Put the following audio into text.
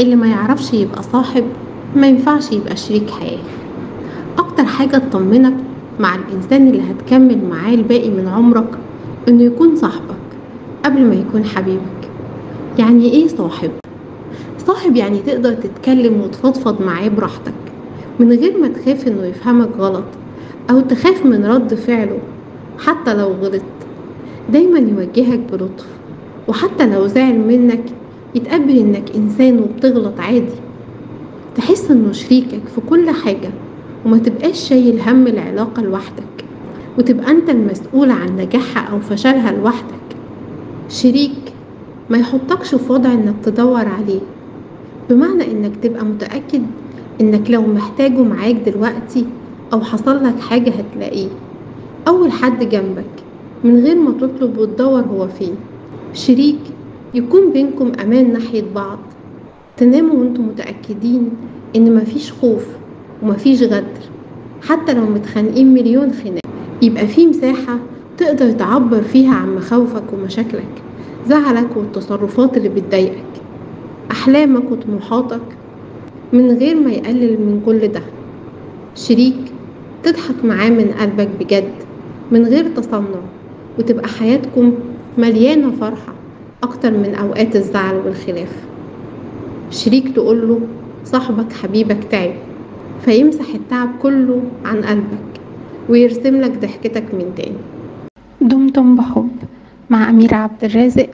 اللي ما يعرفش يبقى صاحب ما ينفعش يبقى شريك حياة. اكتر حاجة تطمنك مع الانسان اللي هتكمل معاه الباقي من عمرك انه يكون صاحبك قبل ما يكون حبيبك. يعني ايه صاحب؟ صاحب يعني تقدر تتكلم وتفضفض معاه براحتك من غير ما تخاف انه يفهمك غلط او تخاف من رد فعله حتى لو غلطت. دايما يوجهك بلطف، وحتى لو زعل منك يتقبل انك انسان وبتغلط عادي. تحس انه شريكك في كل حاجة وما تبقاش شايل هم العلاقة لوحدك، وتبقى انت المسؤول عن نجاحها او فشلها لوحدك. شريك ما يحطكش في وضع انك تدور عليه، بمعنى انك تبقى متأكد انك لو محتاجه معاك دلوقتي او حصل لك حاجة هتلاقيه اول حد جنبك من غير ما تطلب وتدور هو فين. شريك يكون بينكم امان ناحية بعض، تناموا وانتم متأكدين ان مفيش خوف ومفيش غدر، حتى لو متخانقين مليون خناق. يبقى في مساحة تقدر تعبر فيها عن مخاوفك ومشاكلك، زعلك والتصرفات اللي بتضايقك، احلامك وطموحاتك، من غير ما يقلل من كل ده. شريك تضحك معاه من قلبك بجد من غير تصنع، وتبقى حياتكم مليانة فرحة أكتر من أوقات الزعل والخلاف. شريك تقوله صاحبك حبيبك تعب، فيمسح التعب كله عن قلبك ويرسم لك ضحكتك من تاني. دمتم بحب. مع أميرة عبد الرازق.